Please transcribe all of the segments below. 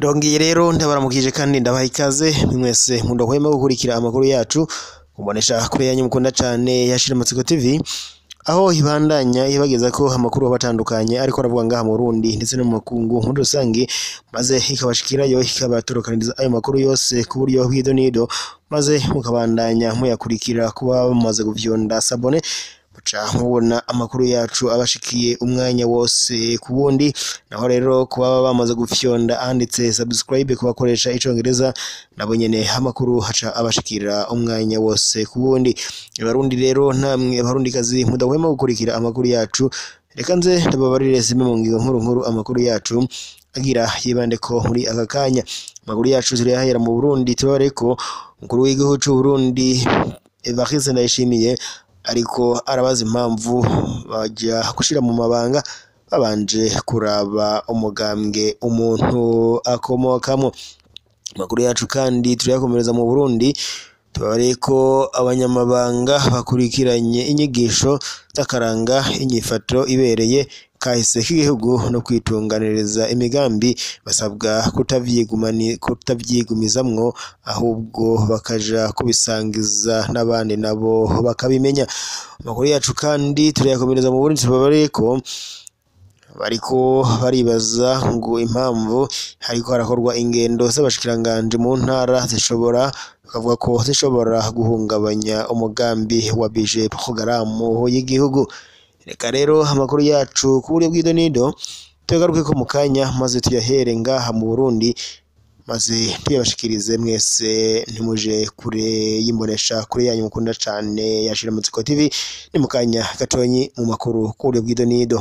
Ndongeye rero ndabaramukije kandi ndabaha ikaze mwese mudahwema gukurikira amakuru yacu kubonesha kure yanyu mukunda cane ya Shiramatsiko TV, aho ibandanya ibageza ko amakuru abatandukanye ariko aravuga ngaha mu Burundi ndetse no mu makungu muri rusange, maze ikabashikirayo ikabaturukaniriza ayo makuru yose ku buryo bw'idonido, maze mukabandanya muyakurikira kuba mumaze guvyonda sabone muca mubona amakuru yacu abashikiye umwanya wose ku wundi. Naho rero kuba bamaze gufyonda ahanditse subscribe kubakoresha icongereza, nabo nyene amakuru haca abashikira umwanya wose ku wundi. Abarundi rero namwe abarundikazi mudahwema gukurikira amakuru yacu, reka nze ndababarire zimwe mu ngingo nkuru nkuru amakuru yacu agira yibande ko muri aka kanya. Amakuru yacu turayahera mu Burundi, tubabare ko umukuru w'igihugu c'u Burundi Evariste Ndayishimiye ariko arabaza impamvu baja gushira mu mabanga babanje kuraba umugambwe umuntu akomokamwo. Amakuru yacu kandi turayakomereza mu Burundi, tubabare ko abanyamabanga bakurikiranye inyigisho z'akaranga, inyifato ibereye kahise k'igihugu no kwitunganiriza imigambi basabwa kutavyigumizamwo, ahubwo bakaja kubisangiza n'abandi nabo bakabimenya. Amakuru yacu kandi turayakomereza mu Burundi, tubabare ko bariko baribaza ngo impamvu hariko harakorwa ingendo z'abashikiranganje mu ntara zishobora, bakavuga ko zishobora guhungabanya umugambi wa budget porogaramu y'igihugu. Reka rero amakuru yacu ku buryo bw'idonido tuyagaruke ko mu kanya, maze tuyahere ngaha mu Burundi, maze tuyabashikirize mwese ntimuje kure y'imbonesha kure yanyu mukunda cane ya Shiramatsiko TV. Ni mu kanya gatonyi mu makuru ku buryo bw'idonido.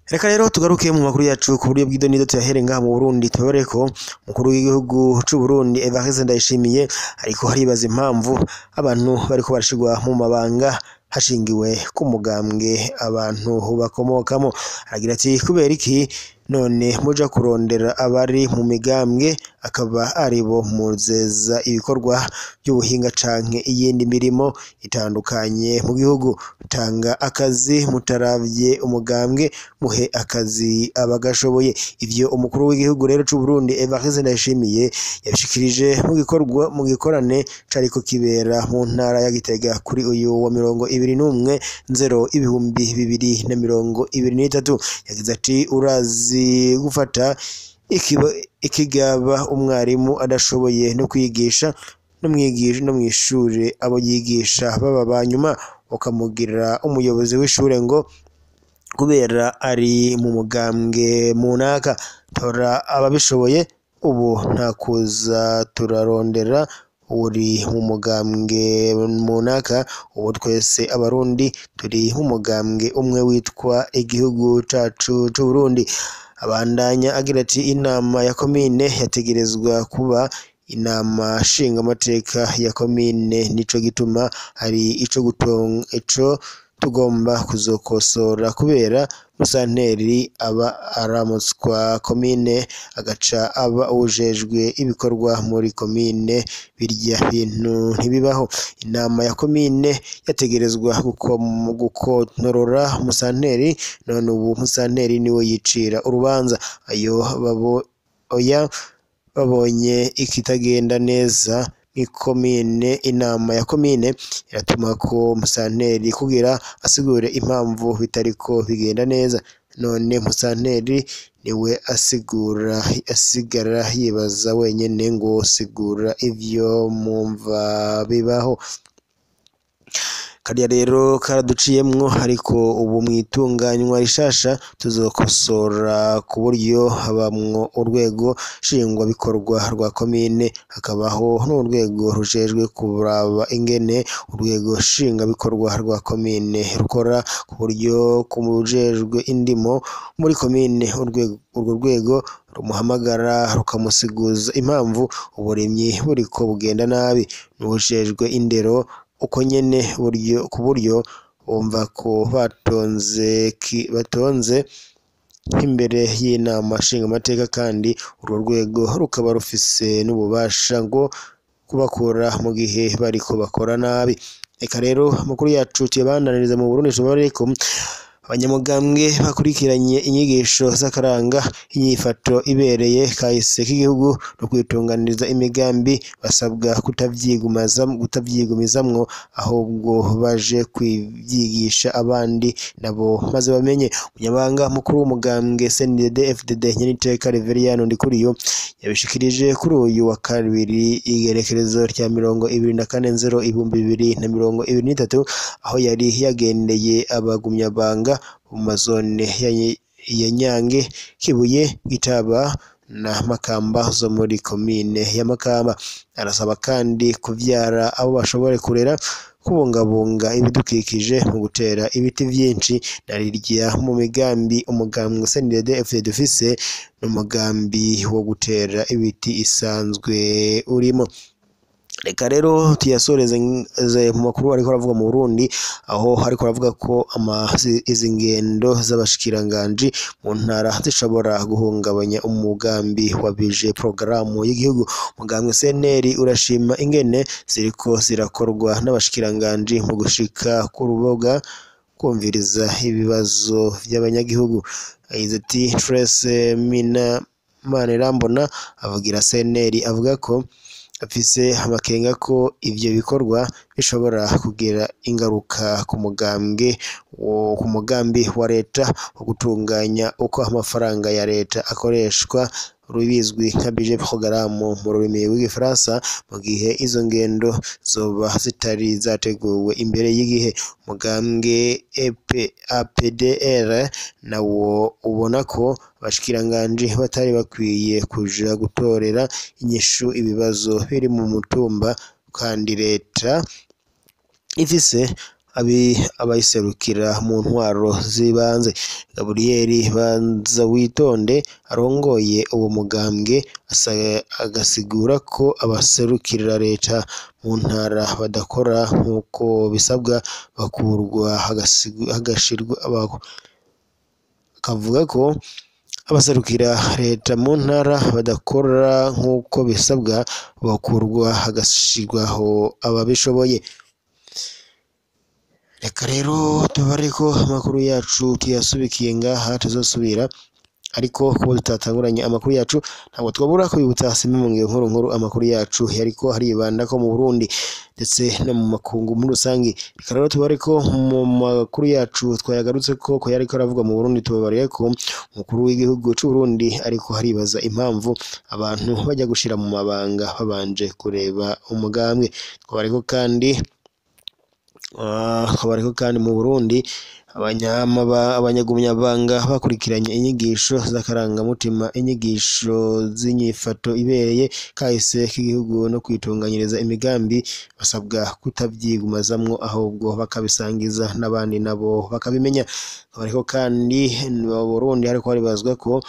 Reka rero tugaruke mu makuru yacu ku buryo bw'idonido tuyahere ngaha mu Burundi, tubabare ko umukuru w'igihugu c'u Burundi Evariste Ndayishimiye ariko haribaza impamvu abantu bariko barashirwa mu mabanga hashingiwe ku mugambwe abantu bakomokamo. Aragira ati kubera iki none muja kurondera abari mu migambwe akaba aribo muzeza ibikorwa by'ubuhinga canke iyindi mirimo itandukanye mu gihugu? Tanga akazi mutaravye umugambwe, muhe akazi abagashoboye. Ivyo umukuru w'igihugu rero c'u Burundi Evariste Ndayishimiye yabishikirije mu gikorwa mu gikorane cariko kibera mu ntara ya Gitega kuri uyu wa 21 nzero 2023. Yagize ati urazi gufata ikigaba umwarimu adashoboye no kwigisha no mw'ishure abo yigisha baba banyuma, ukamugira umuyobozi w'ishure ngo kubera ari mu mugambwe munaka. Tora ababishoboye, ubu nta kuza turarondera uri mu mugambwe munaka, ubu twese abarundi turi mu mugambwe umwe witwa igihugu cacu c'u Burundi. Abandanya agira ati inama ya komine yategerezwa kuba inama nshingamateka ya komine, nico gituma hari ico tugomba kuzokosora kubera musanteri aba aramutswa komine agaca aba uwujejwe ibikorwa muri komine, birya bintu ntibibaho. Inama ya komine yategerezwa gukontorora musanteri, none ubu musanteri niwe yicira urubanza. Ayo oya babonye ikitagenda neza mw'ikomine, inama ya komine iratuma ko musanteri kugira asigure impamvu bitariko bigenda neza, none musanteri niwe asigura, asigara yibaza wenyene ngo sigura ivyo mwumva bibaho. Karya rero karaduciyemwo, ariko ubu mwitunganywa rishasha tuzokosora ku buryo habamwo urwego nshingwabikorwa rwa komine, hakabaho n'urwego rujejwe kuraba ingene urwego nshingwabikorwa rwa komine rukora, ku buryo kumujejwe indimo muri komine urwo rwego rumuhamagara rukamusiguza impamvu uburimyi buriko bugenda nabi, n'uwujejwe indero uko nyene ku buryo bumva ko batonze nk'imbere y'inama nshingamateka, kandi urwo rwego rukaba rufise n'ububasha ngo kubakura mu gihe bariko bakora nabi. Reka rero amakuru yacu tuyabandaniriza mu Burundi, tubabare ko Abanyamugambwe bakurikiranye inyigisho z'akaranga, inyifato ibereye kahise k'igihugu no kwitunganiriza imigambi basabwa kutavyigumizamwo, ahubwo baje kwivyigisha abandi nabo maze bamenye. Umunyamabanga mukuru w'umugambwe CNDD-FDD Nyeniteka Reveriyano Ndikuriyo yabishikirije kuri uyu wa kabiri igerekerezo rya 24/0/2023, aho yari yagendeye abagumyabanga mu mazone ya Nyange, Kibuye, Gitaba na Makamba zo muri komine ya Makamba. Arasaba kandi kuvyara abo bashobore kurera, kubungabunga ibidukikije mu gutera ibiti vyinshi na rirya mu migambi umugambwe CNDD-FDD ufise n'umugambi wo gutera ibiti isanzwe urimo. Reka rero tuyasoreze mu makuru ariko aravuga mu Burundi, aho ariko aravuga ko izi ngendo z'abashikiranganji mu ntara zishobora guhungabanya umugambi wa bije porogaramu y'igihugu. Umugambwe CNL urashima ingene ziriko zirakorwa n'abashikiranganji mu gushika ku rubuga kumviriza ibibazo vy'abanyagihugu. Yagize ati Trace Mina Manirambona avugira CNL avuga ko afise amakenga ko ivyo bikorwa bishobora kugira ingaruka ku mugambwe ku mugambi wa leta wo gutunganya uko amafaranga ya leta akoreshwa, rubizwi nka budget programme mu rurimi rw'igifaransa, mu gihe izo ngendo zoba zitari zateguwe imbere y'igihe. Umugambwe APDR nawo ubona ko abashikiranganji batari bakwiye kuja gutorera inyishu ibibazo biri mu mutumba, kandi leta ifise abayiserukira mu ntwaro z'ibanze. Gaburiyeri Banzawitonde arongoye uwo mugambwe agasigura ko abaserukira leta mu ntara badakora nk'uko bisabwa, bakurwa hagashirwa, akavuga ko abaserukira leta mu ntara badakora nk'uko bisabwa, bakurwa hagashirwaho ababishoboye. Reka rero tubareko amakuru yacu tuyasubikiye ngaha, tuzosubira ariko kuba tutatanguranye amakuru yacu ntabwo twabura kubibutsa simwe mu nkuru nkuru amakuru yacu yariko haribanda ko mu Burundi ndetse no mu makungu muri rusangi. Reka rero tubareko mu makuru yacu twayagarutse ko yariko aravuga mu Burundi, tubabariye ko umukuru w'igihugu c'u Burundi ariko haribaza impamvu abantu bajya gushira mu mabanga babanje kureba umugambwe. Twabareko kandi mu Burundi abanyagumyabanga bakurikiranye inyigisho z'akarangamutima, inyigisho z'inyifato ibereye kahise k'igihugu no kwitunganyiriza imigambi, basabwa kutavyigumazamwo ahubwo bakabisangiza n'abandi nabo bakabimenya. Ariko kandi mu Burundi hariko haribazwa ko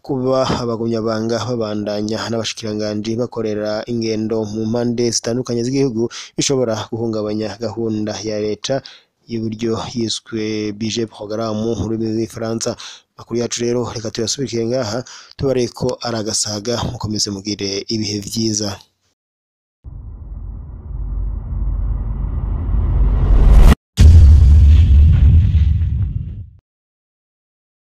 kuba abagumyabanga babandanya n'abashikiranganji bakorera ingendo mu mpande zitandukanye z'igihugu bishobora guhungabanya gahunda ya leta y'uburyo yiswe budget programme mu rurimi rw'igifaransa. Makuru yacu rero reka tuyasubikire ngaha, tubareko aragasaga, mukomeze mugire ibihe vyiza.